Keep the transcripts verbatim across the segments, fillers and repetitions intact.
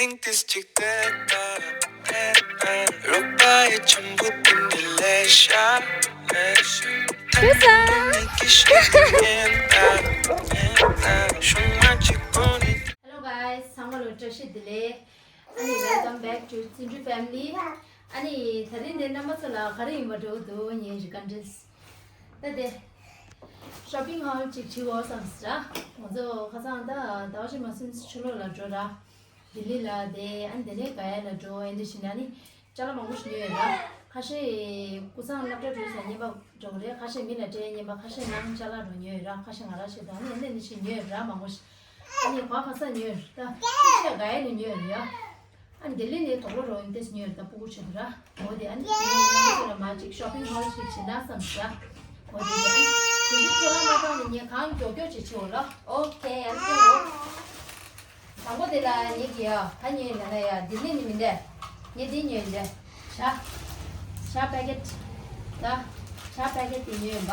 ཏིས་ཅིག་ཏེ་ཏ་ཏེ་ཏ། རོགས་པ་ཡི་ཆེན་པོ་དེ་འདྲ་ལས་ཤ་ལས་ཤ། ཏེ་ཏ་ནི་ཀི་ཤི་ཏི་ཉན་ཏ་ཏེ་ཏ། ཤུ་མ་ཅིག་པོ་ནི། Hello guys, ཚང་མ་ལ་བཀྲ་ཤིས་བདེ་ལེགས། ཨ་ནི་welcome back to Tsinju family. ཨ་ནི་དེ་རིང་འདི་རྣམ་པ་ཚོ་ལ་ག་རེ་ཡིན་པ་འགྲོ་འདུག་ངའི་རི་ཀན་ཌེས། ད་དེ་shopping haul ཅིག་བྲིས་འོ་བསམ་སི་ར། ང་ཚོ་ཁ་སང་ད་ཟླ་བ་ཕྱི་མ་སུམ་ཕྱི་ལོགས་ལ་འགྲོ་ར། ལྡི་ལི་ལ་དེ་ཨ་ནི་དེ་ནས་ག་ཡ་ལ་འགྲོ། ཨ་ནི་དེ་བཞིན་ཨ་ནི་ཅ་ལག་མང་པོ་ཞིག་ཉོས་ཡོད་ར། ཁ་ཤས་ཀུ་སང་སློབ་གྲྭ་འགྲོ་ས་རྔན་པ་འགྲོ་གི་རེད། ཁ་ཤས་མི་ལ་སྤྲད་རྔན་པ། ཁ་ཤས་ནང་ཅ་ལག་འགྲོ་ཉོས་ཡོད་ར། ཁ་ཤས་ང་ར་ཤེས་དང་ཨ་ནི་ཨ་ནི་ཞིག་ཉོས་ཡོད་ར། མང་པོ་ཞིག་ཨ་ནི་ག་ཁ་སང་ཉོས་ཡོད་ར། ད་ཤུ་ཤ་ག་ཡ་ནས་ཉོས་ཡོད་ར། ཨ་ནི་དེ་ལས་ནས་དོག་ལོ་རོ་ཡིན་ཏེ་ཉོས་ར། ད་སྤུ་གུ་ཆེད་དུ་ར། འོ་དེ་ཨ་ནི་དེ་ནས་རྣམ་པ་ཚོ་ལ་མ་ཅིག་shopping haul ཞིག་བྱེད་ན་བསམ་ཤ། འོ་དེ་དེ་ཨ་ནི་དེ་ཚོ་ཚོ་ལ་མ་བཏང་ནས་ངས་གང་མགྱོགས་མགྱོགས་ཅིག་བྱེད་འོ་ལ། ཨོ་ཁེ། ཨ་ནི་ཁྱོད་འོ། དང་པོ་དེ་ལ་ངེད་ཀྱིས་ཡ་ཧ་ཉོས་ཡིན་ན་ཡ་ལྡི་ལི་ནས་མི་འདྲ། ངས་འདི་ཉོས་ཡིན་འདྲ། ཤ། ཤ་པེ་ཀེ་ཊི། ད། ཤ་པེ་ཀེ་ཊི་དེ་ཉོས་ཡིན་པ།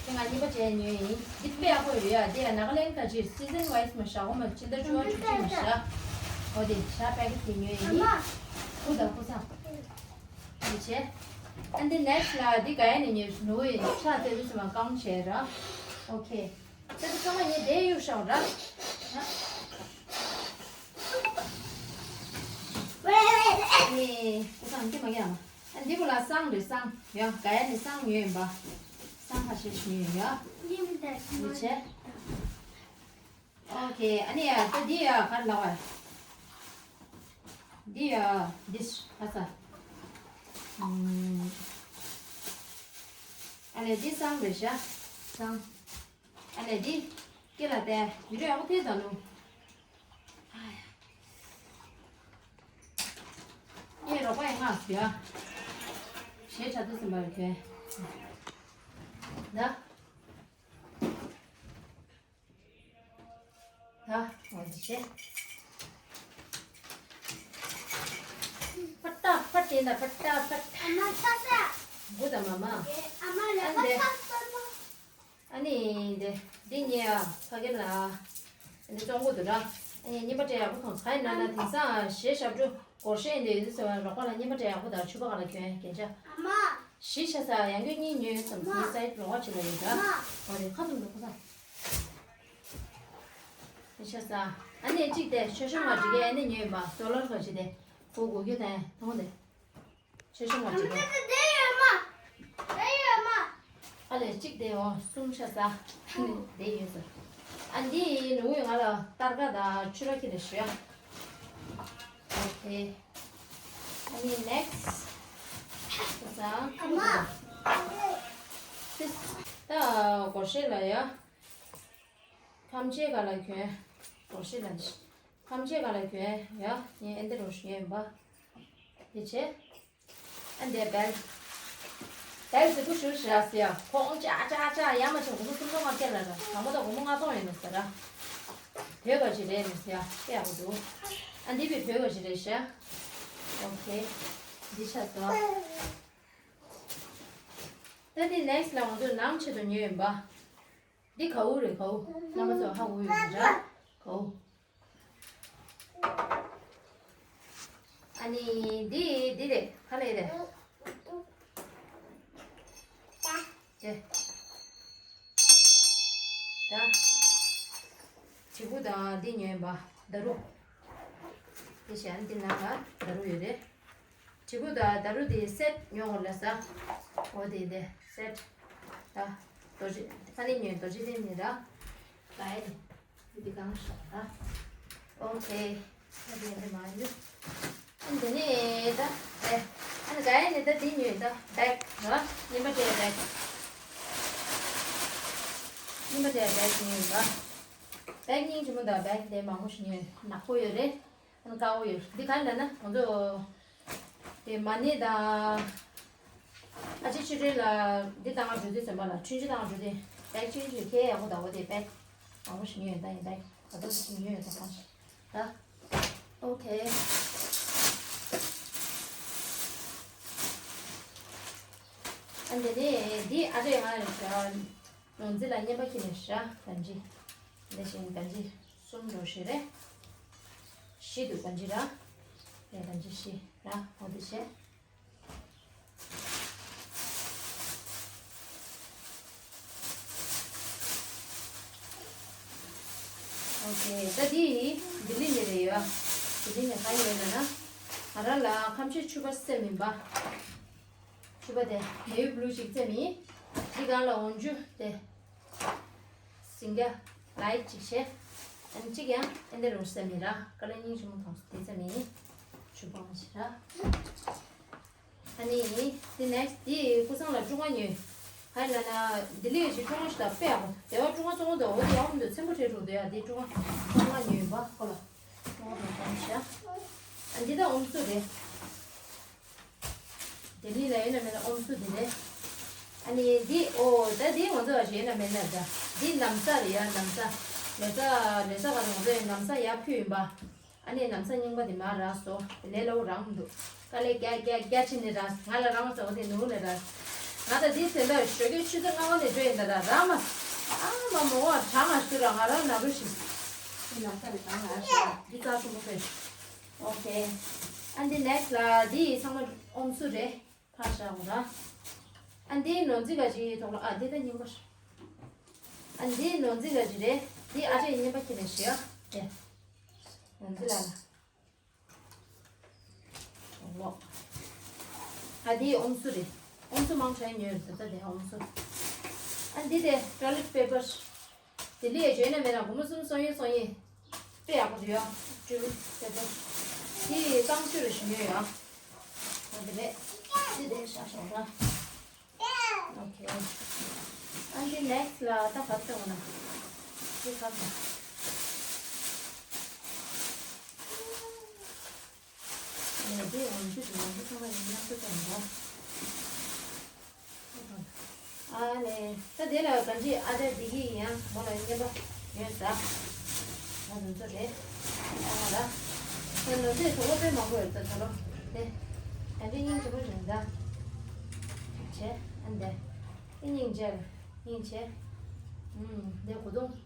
དེ་ང་གཉིས་པ་བྱས་ཉོས་ཡིན། འདི་དཔེ་ཡག་པོ་ཡོད་ཡ། དེ་ཡ་ནཱ་ག་ལེན་ག་ཅིག་season wise མ་ཤ་འོ་མ་སྤྱི་ཟླ་བཅུ་པ་བཅུ་གཅིག་མ་ཤ། འོ་དེ་ཤ་པེ་ཀེ་ཊི་དེ་ཉོས་ཡིན། ཁུ་དང་ཁུ་སང་། འདི་བྱས། ཨ་འདི་next ལ་འདི་ག་ཡ་ནས་ཉོས་ནུ་ཡིན། ཤ་ཙེ་བི་སི་མ་གང་བྱས་ར། ཨོ་ཁེ། ད་དེ་ཚང་མ་ངས་དེ་གཡུག་བཞག་ར། ནི་ཁུ་སང་འདི་མ་ཡ་མ། ཨ་འདི་གུ་ལ་སང་རེད་སང་། ཡ་ག་ཡ་ནི་སང་ཉོས་ཡིན་པ། སང་ཁ་ཤས་ཤིག་ཉོས་ཡིན་ཡ། འདི་བྱས། ཨོ་ཁེ། ཨ་ནི་ཡ་ད་འདི་ཡ་ག་རེ་ལབ་པ། འདི་ཡ་འདི་ཨ་ས། ཨ་ལེ་འདི་སང་རེད་ཤ། སང་། ཨ་ལེ་འདི། ཀེ་ལ་ཏེ། ཡུ་རེ་ཨ་ཁུ་ཐེ་ད་ལུ། ཨེ་རོགས་པ་ཡང་ང་ཟེར་ཡ། ཞེ་དྲག་ཏུ་སེམས་པ་རེ་ཁྱོད། ད། ད། འོ་འདི་བྱས། ཕ་ཏ་ཕ་ཏེ་ན་ཕ་ཏ་ཕ་ཏ། ཨ་མ་ས་ས། བུ་དང་མ་མ། ཨ་མ་ལ་ཨ་ཕ་ཏ་ས་ས། ཨ་ནི་འདི་འདི་ཉེ་ཨ་ཕ་གི་ལ། འདི་བཙོང་གི་འདུག་ར། ཨ་ནི་རྔན་པ་སྤྲད་ཡག་པོ་མཐོང་། ཚ་ཡི་ན་ན་དེང་སང་ཞེ་ཞབས་བྲོ་སྒོར་གཞས་འདི་ཡོད་ས་བ་རོགས་པ་ལ་རྔན་པ་སྤྲད་ཡག་པོ་དང་ཕྱུ་པ་ག་ལ་གྱོན་རྒྱན་ཆ། ཨ་མ། ཞི་ཆ་ས་ཡང་གྱོན་གཉིས་ཉོས་སམ་ཨ་མ། སའི་ལོགས་ཀ་ཅི་ལ་ཡོད་ད། ཨ་མ། འོ་རེད་ཁ་ཐུམ་འདུག་ཁ་ས། ཞི་ཆ་ས། ཨ་ནི་གཅིག་དེ་ཆོས་ཤོང་ང་འགྲིག་གི། ཨ་ནི་ཉོས་ཡིན་པ་སོ་ལར་ག་ཅི་དེ། ཁོ་གོ་གྱོད་དེ་མཐོང་དེ། ཆོས་ཆུང་བ་ཅིག་ཨ་མ་དེ་ཡོད་མ། དེ་ཡོད་མ། ཨ་ལས་གཅིག་དེ་འོ་གསུམ་ཤ་ཟ། དེ་ཡོད་ཟེར། ཨ་འདི་ནུ་ཡོད་ང་ལ་སྟར་ཀ་དང་ཆུ་ར་ཁྱི་རེ་ཞུ་ཡ། ཨོ་ཁེ། ཨ་ནི་ནེག་སི་ཤ་ཟ། ཨ་མ། ད་སྒོར་གཞས་ལ་ཡ། ཐམས་ཅད་ག་ལ་གྱོན། སྒོར་གཞས་ལ་ནི། ཐམས་ཅད་ག་ལ་གྱོན་ཡ། ངས་ཨེ་འདི་རུ་ཞུ་ཡིན་པ། དེ་བྱས། ཨ་འདས་བལ། བལ་ཟེར་གུ་ཞུ་ཞེས་ཟེར་ཡ། ཁོང་ཅག་ཅག་ཅག་ཡ་མ་བྱུང་། སྒོར་མོ་སུམ་སྟོང་ལྔ་བརྒྱ་ལ་ར། དང་པོ་དང་སྒོར་མོ་ལྔ་སྟོང་ཡིན་ནོ་ཟེར་ར། བོད་ག་ཅི་རེད་ནི་ཟེར་ཡ། དཔེ་ཡག་པོ་འདུག་ཨ་འདི་བི་བོད་ག་ཅི་རེད་ཤག་ཨོ་ཁེ། འདི་ཆ་ཚང་། ད་འདི་ནེག་སི་ལ་ང་ཚོ་ནང་ཆེད་དུ་ཉོས་ཡིན་པ། འདི་གའུ་རེད་གའུ། རྣམ་པ་ཚོ་ཧ་གོ་ཡོད་རེད་ར། གའུ། ཨ་ནི་འདི་འདི་རེད། ག་ལེ་རེད། དེ། ད། བྱི་ཁུ་དང་འདི་ཉོས་པ་ད་རུ། དེ་བཞིན་འདི་ནང་ལ་ད་རུ་ཡོད་རེད། བྱི་ཁུ་དང་ད་རུ་དེ་སེཊ་ཉོ་དགོས་ལ་ས། འོ་དེ་དེ་སེཊ། ད། རྡོ་རྗེ་ཨ་ནི་ཉོས་རྡོ་རྗེ་གདན་ནས་ར། ལ་ཡ་ནི། འདི་གང་ཤོག་ད། ཨོ་ཁེ། ཨ་དེ་འདི་མ་ཡོད། ཨ་འདི་ནི་ད། ཨེ། ཨ་ནི་ག་ཡ་ནི་ད་འདི་ཉོས་ད་བེག་ར། རྔན་པ་སྤྲད་བེག་རྔན་པ་སྤྲད་བེག་ཉོས་ད། བེག་སྙིང་རྗེ་མོ་ད་བེག་དེ་མང་པོ་ཞིག་ཉོས། ནག་པོ་ཡོད་རེད། ཨ་ནི་དཀར་པོ་ཡོད། འདི་ག་ལ་ན་ང་ཚོ་དེ་མ་ཎི་དང་། ཨ་ཅེ་ཆུ་སྤྲུལ་ལ་འདི་བཏང་བ་འགྲོ་དུས་ཟིན་པ་ལ་འཕྲུལ་ཆུ་བཏང་བ་འགྲོ་དུས་བེག་ཆུང་ཆུང་ཁྱེད་ཡག་པོ་ད་བོ་དེ་བེག་མང་པོ་ཞིག་ཉོས་ཡོད་ད། ཡིན་ད་ག་ཚོད་ཞིག་ཉོས་ཡོད་ད་གང་ཞིག་ད། ཨོ་ཁེ། ཨ་འདི་ནི་འདི་ཨ་ཅེ་ང་ལ་ནོར་འཛིན་ལ་རྔན་པ་ཁྱེར་ནས་ཤ་ག་འཇི། འདི་བཞིན་ག་འཇི་གསུམ་འགྲོ་ཞེས་རེད། བཞི་འདུག་གང་ཅི་ར། ཡ་གང་ཅི་བཞི་ར་འོ་དེ་བྱས། ཨོ་ཁེ། ད་འདི་ལྡི་ལི་ནས་རེད་ཡོད། ལྡི་ལི་ནས་གང་ཡོད་ལབ་ན། ང་རང་ལ་ཁམས་ཆུ་ཆུ་བ་སེམས་མིན་པ། ཆུ་བ་དེ་ནེ་བི་བྷུ་ལུ་ཅིག་བཙེམས་ཡིན། འདི་སྒང་ལ་འོག་འཇུ་དེ། ཟིང་རྒྱ་ལའིཊ་ཅིག་བྱས། ཨ་ནི་གཅིག་ཡང་ཨེ་འདྲ་རུ་སེམས་མིན་ར། ཀ་ལ་སྙིང་རྗེ་མོ་མཐོང་སོང་དེ་ཙམ་ཡིན། ཆུ་བ་མ་བྱེད་ར། ཨ་ནི། དེ་ནེགསི་དེ་ཀུ་སང་ལ་ཀྲུང་ཧྭ་ཉོས། ཧ་ལ་ན་ལྡི་ལི་ཡོད་ཅིག་ཀྲུང་ཧྭ་ཞིག་ལ་དཔེ་ཡག་པོ་དེ་བ་ཀྲུང་ཧྭ་བཙོང་གི་འདུག་འོ་དེ་ཡག་པོ་འདུག་ཚན་པོ་བྲིས་འགྲོ་འདུག་ཡ་དེ་ཀྲུང་ཧྭ་ཀྲུང་ཧྭ་ཉོས་པ་ཁོ་ལ་ཀྲུང་ཧྭ་དང་ཀྲུང་ཧྭ་ཤ། ཨ་འདི་ད་ཨོམ་སུ་རེད། ལྡི་ལི་ལ་ཡིན་ན་མེད་ན་ཨོམ་སུ་དེ་རེད། ཨ་ནི་འདི་ཨོ་ད་འདི་ང་ཚོ་བ་ཞིག་ཡིན་ན་མེད་ན་ད་འདི་ལམ་ས་རེད་ཡ་ལམ་ས། ལེ་ས་ལེ་ས་ག་རེ་ང་ཚོ་ཡིན་ལམ་ས་ཡར་ཕུལ་ཡིན་པ། ཨ་ནི་ལམ་སང་རྙིང་པ་དེ་མར་རག་སོང་། དེ་ལས་ལོ་རང་མི་འདུག་དཀའ་ལས་རྒྱག་རྒྱག་རྒྱག་ཕྱིན་ནས་རག་ང་ལ་རང་བཟོ་བ་དེ་ནུ་ལས་རག་ང་ད་འདི་ཟེར་འདྲ་ཞོགས་ཀས་ཆུ་ཚོད་ལྔ་པ་ནས་འགྲོ་ཡིན་ད་ར་རག་མ་སོང་། ཨ་མ་མོ་བ་གྲང་ང་ཞུ་ར་ང་རང་ན་རུ་ཞིག་འདི་ལམ་སང་རེད་གྲང་ང་ཞུ་ར་འདི་རྩ་ཆེན་པོ་རེད། ཨོ་ཁེ། ཨ་འདི་ནེགསི་ལ་འདི་ཚང་མ་ཨོམ་སུ་རེད། ཕར་བཞག་འོ་ར། ཨ་འདི་ནོར་འཛིན་ག་ཅིག་ཐོག་ལ་ཨ་འདི་ད་རྙིང་པ་རེད། ཨ་འདི་ནོར་འཛིན་ག་ཅིག་རེད། འདི་ཨ་ཅེ་རྙིང་པ་ཁྱེར་ནས་ཞུ་ཡ་དེ། ནོར་འཛིན་ལ་ལ། ཨ་འདི་ཨོམ་སུ་རེད། ཨོམ་སུ་མང་ཆེ་ཉོས་རེད་ད་དེ་ཨོམ་སུ། ཨ་འདི་དེ་ཊོའི་ལེཊ་པེ་པར། དེ་ལས་བྱོས་ན་མེད་ན་སྒོར་མོ་གསུམ་སོང་ཡོད་སོང་ཡིན། དཔེ་ཡག་པོ་འདུག་ཡ། ཊོའི་ལེཊ་པེ་པར། དེ་གཙང་ཤོས་རེད་ཞུ་ཡོད་ཡ། ཨ་འདི་རེད། འདི་དེ་ཤ་ཤ་ར། ཨོ་ཁེ། ཨ་འདི་ནེགསི་ལ་ད་ག་ཚོད་ན། འདི་ག་ཚོད། ཨ་ནི་འདི་འོང་ཆུ་དེ་འོང་ཆུ་ཚང་མ་ཡིན་ན་ཚོད་ཚོད་འདུག་ཨ་ནི་ད་དེ་ལ་གང་ཅི་ཨ་ད་འདི་གི་ཡང་མོ་ལ་སྙན་པ་ཡོད་ས། ང་ཚོ་ཚོ་རེད། ཨ་ང་ལ། ད་ལོ་ཚོད་དོ་པོ་དཔེ་མང་པོ་ཡོད་ད་ད་ལོ། དེ། གང་ཅི་སྙིང་རྗེ་པོ་རེད་ད། བྱས་ཨ་འདི། དེ་སྙིང་རྗེ་ལ་སྙིང་རྗེ། ཨུམ་འདི་གོ་དུང་།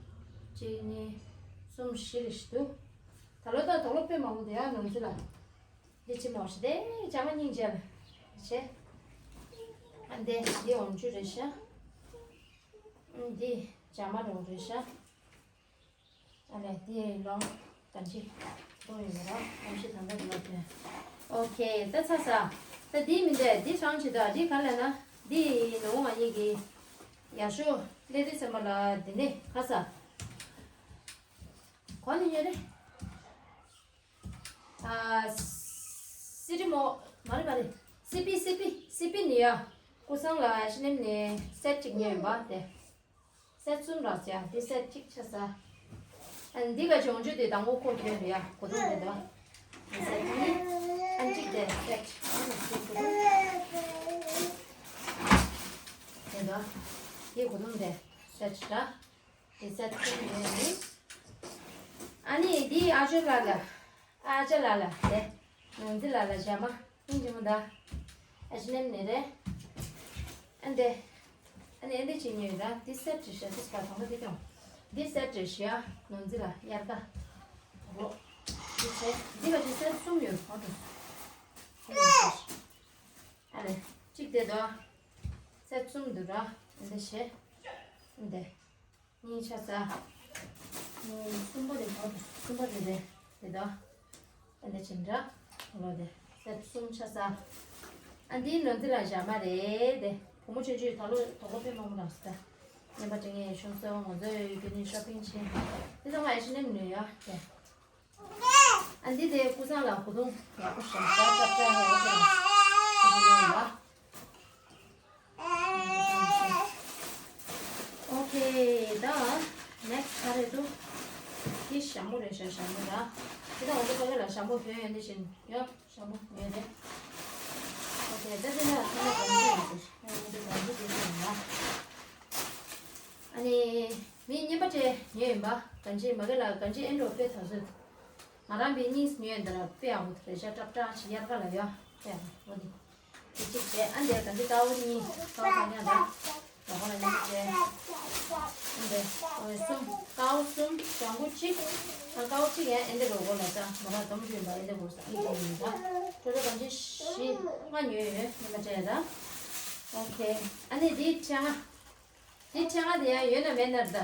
གཅིག་གཉིས། གསུམ་བཞི་རེ་ཞིག་འདུག་ད་ལོ་ད་དོ་ལོ་དཔེ་མང་པོ་དེ་ཡང་ནོར་འཛིན་ལ། འདི་ཅི་མོ་ཞིག་དེ་བྱ་མ་སྙིང་རྗེ་ལ། བྱས། ཨ་འདི་འདི་འོང་ཆུ་རེད་ཤག་འདི་བྱ་མ་རོང་རེད་ཤག་ཨ་ལས་དེ་ལོང་གང་ཅི་གཏོང་ཡོད་མ་རེད་གང་ཅི་དང་པོ་དེ་ལ་དེ། ཨོ་ཁེ་ད་ཚ་ས། ད་དེ་མིན་དེ་དེ་གྲངས་ཅི་ད་དེ་ག་ལ་ན་དེ་ནོ་ང་ཡི་གི་ཡ་ཤོ་ལེ་དེ་སེམས་པ་ལ་དེ་ནས་ཁ་ས་གོ་ནི་ཉོས་རེད། ཨ། སི་རི་མོ་མ་རེད་མ་རེད། སི་པི་སི་པི་སི་པི་ནི་ཡ། ཀུ་སང་ལ་ཤི་ནེམ་ནས་སེ་ཊི་གཅིག་ཉོས་ཡིན་པ་དེ། སེ་ཊི་གསུམ་རག་ཟེར་ཡ་དེ་སེ་ཊི་གཅིག་ཆ་ས། ཨ་འདི་ག་འབྱུང་ཆུ་དེ་དང་པོ་ཁོ་གྱོན་རེད་ཡ་གོ་དུང་དེ་འདུག་ཨ་སེ་ཊི་གཉིས། ཨ་གཅིག་དེ་སེ་ཊི་ཨ་ནི་གཅིག་གོ་དུང་དེ་འདུག་དེ་གོ་དུང་དེ་སེ་ཊི་ར། དེ་སེ་ཊི་གསུམ་ཡོད་ནི། ཨ་ནི་འདི་ཨ་ཇོ་ལ་ལ། ཨ་ཅ་ལ་ལ་དེ། ནོར་འཛིན་ལ་ལ་བྱ་མ། སྙིང་རྗེ་མོ་ད། ཨ་ཅི་ནེམ་ནི་རེད། ཨ་འདི། ཨ་ནི་ཨ་འདི་ཅི་ཉོས་ར་འདི་སེ་ཊི་ཤ་འདི་སྐ་ཐང་ད་འདི་ཀྱང་། འདི་སེ་ཊི་ཤ་ནོར་འཛིན་ལ་དབྱར་ཁ། རོ། འདི་བྱས་འདི་ག་ཅི་སེ་ཊི་གསུམ་ཡོད་གོ་འདུག་ཨ་ནི་གཅིག་དེ་དོ། སེ་ཊི་གསུམ་འདུག་ར་ཨ་འདི་བྱས། ཨ་འདི། གཉིས་ཆ་ས། གཉིས་གསུམ་པ་རེད་བ། གསུམ་པ་རེད་རེད་རེད་ད། ཨ་འདི་ཅི་འདྲ། ལོ་དེ། སེ་ཊི་གསུམ་ཆ་ས། ཨ་འདི་ནོར་འཛིན་ལ་བཞག་མ་རེད་དེ། བུ་མོ་ཆུང་ཆུང་ད་ལོ་ད་ལོ་དཔེ་མང་པོ་རག་སོང་ད། རྔན་པ་སྤྲད་མཁན་གཞུང་སོང་ང་ཚོའི་རྒྱུན་ནས་ཤོ་པིང་བྱས། འདི་ཚང་མ་ཨེ་ཤི་ནེམ་ནས་ཡོད་དེ། ཨ་འདི་དེ་ཀུ་སང་ལ་གོ་དུང་ཡག་པོ་ཞིག་ཟ་ཀྲབ་ཀྲ་ཧེ་ཨོ་ཁེ་ར། ཨ་འདི་ཡོད་ལ། ཨོ་ཁེ། ད་ནེགསི་ག་རེ་འདུག་འདི་ཞྭ་མོ་རེད་ཤག་ཞྭ་མོ་ར། འདི་ད་ང་ཚོ་ཕ་གི་ལ་ཞྭ་མོ་གྱོན་ཡོད་འདི་བཞིན་ཡོད་ཞྭ་མོ་ཡོད་རེད། ཨོ་ཁེ། ད་འདི་ན་ཚང་མ་གང་འདི་ཡོད་ཟེར་ཨ་འདི་གང་འདི་འདི་ཡོད་ལ། ཨ་ནི་མི་རྔན་པ་སྤྲད་ཉོས་ཡིན་པ་གང་ཅི་མ་གི་ལ་གང་ཅི་ཨེ་འགྲོ་དཔེ་ད་གཟོད། ང་རང་པའི་གཉིས་ཉོས་འདི་ལ་དཔེ་ཡག་པོ་རེད་ཤག་ཀྲབ་ཀྲ་ཅིག་དབྱར་ཁ་ལ་ཡོད་དཔེ་ཡག་པོ་འདི། དེ་གཅིག་བྱས་ཨ་འདི་ག་འདི་ཀའོ་གཉིས་ཀའོ་གང་ཡང་རེད། ལག་པ་ལ་ཉིས་བྱས། འདི་འོ་གསུམ། ཀའོ་གསུམ། ལྗང་གུ་གཅིག། ཨ་ཀའོ་གཅིག་ཡང་ཨེ་འདི་རུ་དགོས་ལ་ས། མ་ལ་དམ་རྒྱུ་ཡིན་པ་ཨེ་འདི་དགོས་ས། ཨེ་འདི་ཡིན་ད། ཁྲོ་ཁྲོ་གང་ཅི་བཞི་ལྔ་ཉོས་ཡོད། ཉི་མ་བྱས་ད། ཨོ་ཁེ། ཨ་ནི་འདི་ཕྲེང་ང་། འདི་ཕྲེང་ང་དེ་ཡང་ཡོད་ན་མེད་ན་རེད་ད།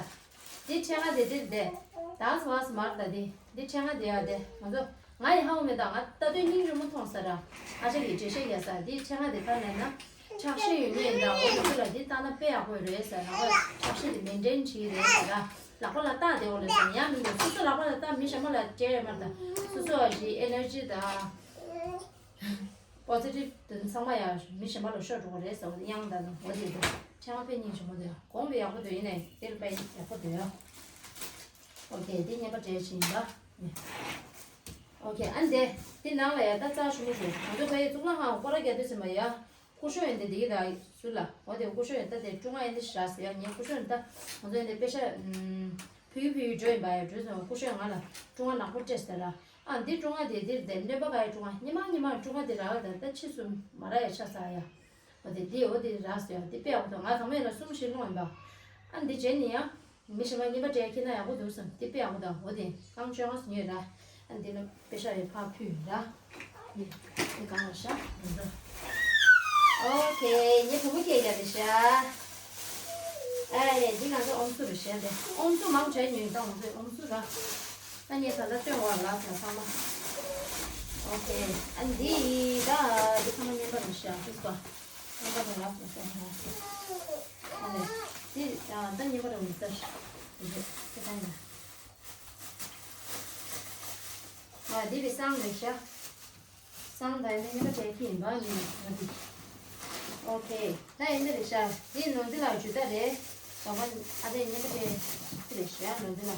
འདི་ཕྲེང་ང་དེ་འདིར་བསྡད། ད་སུ་བ་སུ་མར་ད་འདི། འདི་ཕྲེང་ང་དེ་ཡང་དེ་ང་ཚོ། ང་ཡི་ཧ་གོ་མེད་ད། ང་ལྟ་དུས་སྙིང་རུས་མོ་མཐོང་ས་ར། ཨ་ཅག་གིས་འགྲེལ་བཤད་རྒྱག་ས། འདི་ཕྲེང་ང་དེ་ད་ལེན་ན། ཆག་ཤེས་ཡོད་ངེས་འདྲ། འོ་ན་ཚུར་ལ་འདི་བཏང་ན་དཔེ་ཡག་པོ་རེད་ཟེར། ལག་པ་ཆག་ཤེས་དེ་མེན་ཊེན་བྱེད་ཀྱི་རེད་ཟེར་ར། ལག་པ་ལ་བཏགས་བསྡད་འོ་ལ་ཟེར། ཡང་མི་འདུག་སོ་སོ་ལག་པ་ལ་བཏགས། མི་གཞན་པ་ལ་སྤྲད་ཡོད་མ་རེད་ད། སོ་སོ་བ་ཞིག་ཨེ་ནར་ཇི་དང་། པོ་སི་ཊིབ་དེ་ཚང་མ་ཡང་མི་གཞན་པ་ལ་ཤོར་འགྲོ་གི་རེད་ཟེར་བ་དེ་དབྱངས་དང་ནི་འོ་དེ་དེ་ཕྲེང་བ་དཔེ་སྙིང་རྗེ་མོ་འདུག་གོང་དཔེ་ཡག་པོ་འདུག་ཡིན་ནའི་དེ་ལ་དཔེ་ཡག་པོ་འདུག་ཡ། ཨོ་ཁེ། དེ་བརྙན་པར་སྤྲད་བཞིན་པ། ཨོ་ཁེ། ཨ་འདི་དེ་ནང་ལ་ཡ་ད་རྩ་ཆུང་ཆུང་ང་ཚོ་ཕ་ཡི་གཙུག་ལག་ཁང་སྐོར་ར་རྒྱག་དུས་ཙམ་པ་ཡ། སྐུ་ཞབས་ཡོན་ཏན་འདི་གི་ད་ཟུར་ལ། འོ་དེ་སྐུ་ཞབས་ཡོན་ཏན་དེ་ཀྲུང་ཨ་ཡོན་ཏན་ཞིག་རག་ཟེར་ཡ། ངའི་སྐུ་ཞབས་ཡོན་ཏན་ང་ཚོ་ཡོན་ཏན་པེ་ཤ་ཕུལ་ཕུལ་འགྲོ་ཡིན་པ་ཡ། འགྲོ་སོང་སྐུ་ཞབས་ང་ལ་ཀྲུང་ཨ་ནག་པོ་སྤྲད་ཟེར་ར། ཨ་འདི་ཀྲུང་ཨ་དེ་འདིར་དེ་སྨྱོན་པ་ག་ཡི་ཀྲུང་ཨ། ཉི་མ་ཉི་མ་ཀྲུང་ཨ་དེ་རག་ལ་ད་ད་ཕྱིས་སུ་མ་རག་ཡ་ཆགས་ཚར་ཡ། འོ་དེ་འདི་འོ་དེ་རག་ཟེར་ཡ། དེ་དཔེ་ཡག་པོ་འདུག་ང་གང་མེད་ན་གསུམ་བཞི་སློང་ཡིན་པ། ཨ་འདི་བྱས་ནི་ཡ། མི་གཞན་པ་རྔན་པ་སྤྲད་ཁྱེར་ན་ཡག་པོ་འདུག་བསམ། དེ་དཔེ་ཡག་པོ་འདུག་འོ་དེ་རྐང་བཅོ་ལྔ་ཉོས་ར། ཨ་འདི་ལ་པེ་ཤ་ཡི་ཕར་ཕུལ་ར། འདི་འདི་གང་ལ་ཤ་འདི་འདྲ། ཨོ་ཁེ། ངའི་བུ་མོ་ཁྱེད་ཡ་རེད་ཤ། ཨ་ཡེ་འདི་ང་ཚོ་ཨོམ་སུ་རེད་ཤ། འདི་ཨོམ་སུ་མང་ཆེ་ཉོས་ད། ང་ཚོ་ཨོམ་སུ་ར། ཨ་ནི་ད་ལྟ་སྟོན་བར་ལགས་ན་ཚང་མ། ཨོ་ཁེ། ཨ་འདི་ད་འདི་ཚང་མ་རྔན་པ་རེད་ཤ། ཤིས་པ། རྔན་པ་རེད་ལགས་ན་ཚང་མ། ཨ་ནི་འདི་ད་རྔན་པ་རེད་མི་ཚར། འདི་འདི་ད་ཡིན། ཨ་འདི་བི་སང་རེད་ཤག་སང་ད་ཡིན་ན་རྔན་པ་སྤྲད་ཀྱི་ཡིན་པ་ནི་ང་འདི། ཨོ་ཁེ། ད་ཡིན་ན་རེད་ཤག་འདི་ནོར་འདི་ལ་ཇུ་ད་རེད། ད་མ་ཨ་རེ་རྔན་པ་སྤྲད་ཀྱི་རེད་ཤག་ནོར་འདི་ལ།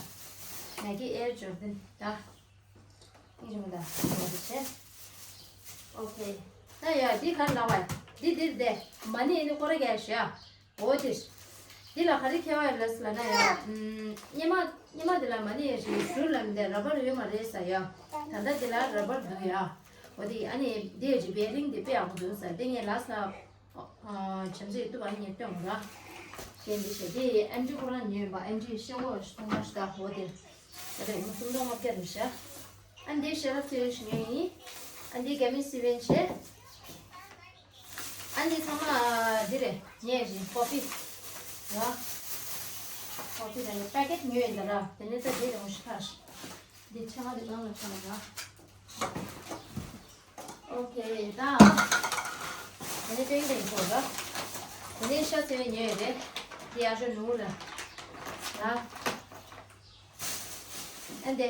ནའི་ཀི་ཨེར་ཇོར་ཌན་ད། ཨིན་ཇི་མ་ད་ནོར་འདི་བྱས། ཨོ་ཁེ། ད་ཡ་འདི་ག་ལ་བ། འདི་འདིར་བསྡད། མ་ནི་ཡིན་ན་སྐོར་ར་རྒྱག་ཤག་འོ་དེ། འདི་ལ་ག་རེ་ཁྱད་པར་ཡོད་ལབ་ན་ཡ། ཨམ། སྔོན་མ་སྔོན་མ་འདི་ལ་མ་ཎི་ཞིག་ཟུར་ལ་མི་འདུག་ར་བར་ཡོད་མ་རེད་ཟེར་ཡ། ད་ལྟ་འདི་ལ་ར་བར་འདུག་ཡ། འོ་དེ་ཨ་ནི་འདི་ཡ་ཅིག་བེ་རིང་འདི་དཔེ་ཡག་པོ་འདུག་ཟེར། དེ་ངས་ལ་ས། ཨ། བྱམས་བརྩེ་ཡིས་བཏུབ་པ་ངས་སྟོན་ར། ཞེས་འདི་བྱས་དེ་ཨན་ཌི་ཁོ་རང་ཉོས་པ། ཨན་ཌི་ཤེལ་ལོ་སྟོང་པ་ཞིག་ད། འོ་དེ། ད་ལྟ་ཡོང་སུམ་སྟོང་ལྔ་བརྒྱ་རེད་ཤག་ཨ་འདི་ཞལ་ལག་མཚོན་ཞིག་ཉོས་ཡིན། ཨ་འདི་ག་མི་སི་བན་བྱས། ཨ་འདི་ཚང་མ་འདི་རེད། ངས་རེད། ཀོ་ཕི། ཡ། ཀོ་ཕི་དང་པེ་ཀེ་ཊི་ཉོས་ཡིན་ད་ར། དེ་ནས་ད་འདི་རེད་འོ་ཤི་ཁ་ཤི། འདི་ཆ་ལ་འདི་གང་ལ་ཆ་ལ་ར། ཨོ་ཁེ་ད། དེ་ནས་པེ་ཀེ་ཊི་ཡིན་ཁོ་ར། དེ་ནས་ཤ་ཚ་བོ་ཉོས་ཡོད་རེད། འདི་ཡ་ཤོ་ནུ་ལ། ཡ། ཨ་འདི།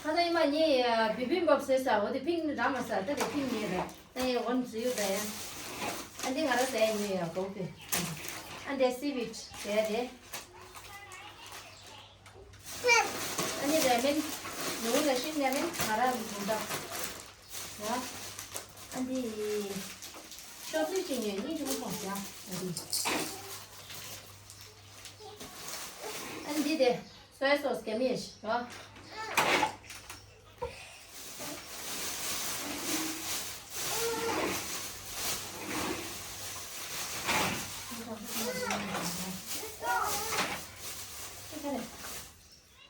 ཁ་སང་ཉི་མ་ངས་བི་བི་བབ་ཟེར་ས་འོ་དེ་ཕིང་རང་མ་ཟ། ད་དེ་ཕིང་ཉོས་རེད། ད་ཡ་ཝན་ཛི་ཡུ་ད་ཡ། ཨ་འདི་ང་ར་ཟ་ཡ་ཉོས་ཡ་གོ་གི། ཨ་འདི་སི་བིད་ཟེར་ཡ་རེད། ཨ་འདི་རེ་མན། ནུ་ལ་ཤིང་རེ་མན་ང་ར་མི་འདུག་ཡ། ཨ་འདི། ཤོག་ཚིག་ཅིག་ཉོས་སྙིང་རྗེ་པོ་མཐོང་ཡ། ཨ་འདི། ཨ་འདི་དེ། སོའི་སོ་སི་ག་མེད་ཤག་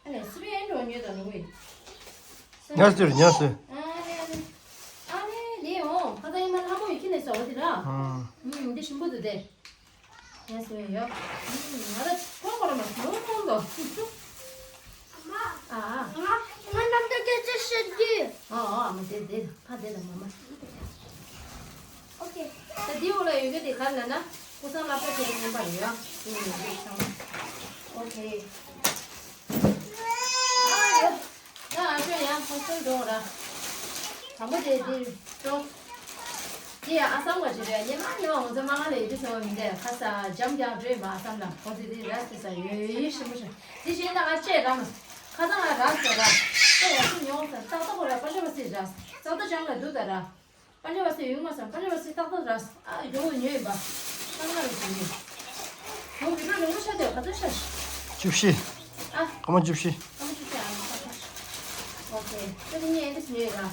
ཨ་ནི་སི་པི་ཨེན་འགྲོ་ཉོས་དང་ནུ་བས། ཉར་ཟེར་ཉར་ཟེར། ཨ་ནི་ཨ་ནི། ཨ་ནི་འདི་འོང་ཁ་ཚ་ཉི་མ་ལྷ་མོ་ཡི་ཁྱི་ནས་ཟ་བ་དེ་ར། ཨང་། ཨུམ་འདི་ཞིམ་པོ་འདུག་དེ། ཡ་སོ་ཡ། ང་ལ་ཁོང་ཁོ་ར་མ་ཁོང་ཁོང་དོ། ཨ་ཨ། ང་ང་ནམ་ད་སྐད་ཆ་བཤད་ཀྱི། ཨ་ཨ་མ་དེ་དེ་ཕ་དེ་དང་མ་མ། ཨོ་ཁེ། ད་འདི་འོག་ལ་ཡོད་རྒྱུ་དེ་ག་རེ་ལབ་ན་ཀུ་སང་ལ་ཕ་ཁྱེད་རང་ཉན་པ་རེད་ཡ། ཨུ་ཨུ་ཨུ་ཚང་མ། ཨོ་ཁེ། ཨ་ཡོ། ད་ཨ་ཅོ་ཡང་ཧོ་སི་ཊེལ་འགྲོ་ར། དང་པོ་དེ་འདིར་འགྲོ། འདི་ཡང་ཨ་སམ་ག་ཅི་རེད། ཉི་མ་ཉི་མ་ང་ཚོ་མ་ང་ལ་ཡོད་དུས་ཚོད་མི་འདྲ་ཁ་ས་འཇམ་རྒྱག་འགྲོ་ཡིན་པ། ཨ་སམ་ལ་འོ་དེ་དེ་ར་སི་ས་ཡོད་ཡོད་ཞིམ་པོ་ཞིམ། དེ་བཞིན་ད་ང་བཅས་རང་ཁ་ས་ང་ར་ས་ར་ད་ཡ་སི་ཉོང་ས་ཏག་ཏག་གོ་ར་པ་ཅ་པ་སི་ར་ས་ཏག་ཏག་ཅང་ལ་འདུག་ད་ར། པ་ཅ་པ་སི་ཡོང་མ་སམ། པ་ཅ་པ་སི་ཏག་ཏག་ར་ས། ཨ་ཡོང་ཉོས་ཡིན་པ། ས་ང་ར་ས་ཉོས། ཡོང་བི་ཌི་ཡོ་རིང་པོ་ཆགས་དེ་ག་ཚོད་ཆགས། བཅུ་བཞི། ཨ། སྐར་མ་བཅུ་བཞི། སྐར་མ་བཅུ་བཞི་ཨ་ནི་ཆགས་ཆགས། ཨོ་ཁེ། ད་དེ་ནས་ཨེ་འདྲ་ཞིག་ཉོས་ཡོད་ར།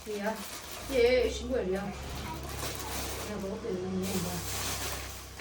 དེ་ཡ། དེ་ཞིམ་པོ་རེད་ཡ། ཡ་གོ་དེ་ཉོས་ཡིན་པ།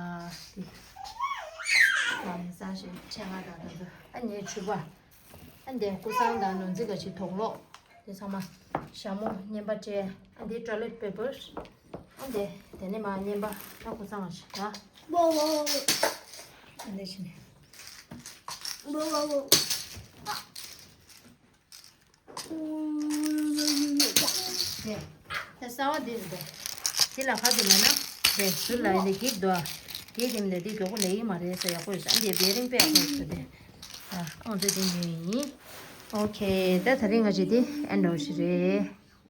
ཨ་དེ་ཨ་ནི་ས་ཞིག་ཆེ་ང་དང་དང་དུ་ཨ་ནི་ཕྱུ་པ། ཨ་འདི་ཀུ་སང་དང་ནོར་འཛིན་ག་ཞིག་དོག་ལོག་དེ་ཚང་མ་ཞྭ་མོ་བརྙན་པ་སྤྲད། ཨ་འདི་ཊོའི་ལེཊ་པེ་པར། ཨ་འདི་དེ་ནས་མ་བརྙན་པ་ད་ཀུ་སང་ང་ཞིག་ད། ཨ་འདི་ཕྱི་ནས། དེ་དེ་གསར་བ་འདི་རེད་དེ། དེ་ལ་ཁ་དེ་མེད་ན། དེ་ཟུར་ལ་ཡིན་དེ་འགྱིག་འདུག་འགྱིག་དེ་མི་འདུག་དེ་མགྱོགས་པོ་ལས་ཡིན་མ་རེད་ཟེར། ཡག་པོ་ཡོད་ས། འདི་བེ་རིང་དཔེ་ཡག་པོ་ཡོད་ས་དེ། ཨ་ཨང་ཚོ་དེ་ཉོས་ཡིན། ཨོ་ཁེ། ད་དེ་རིང་ང་ཞིག་དེ་ཨེན་འདྲ་བོ་ཞིག་རེད།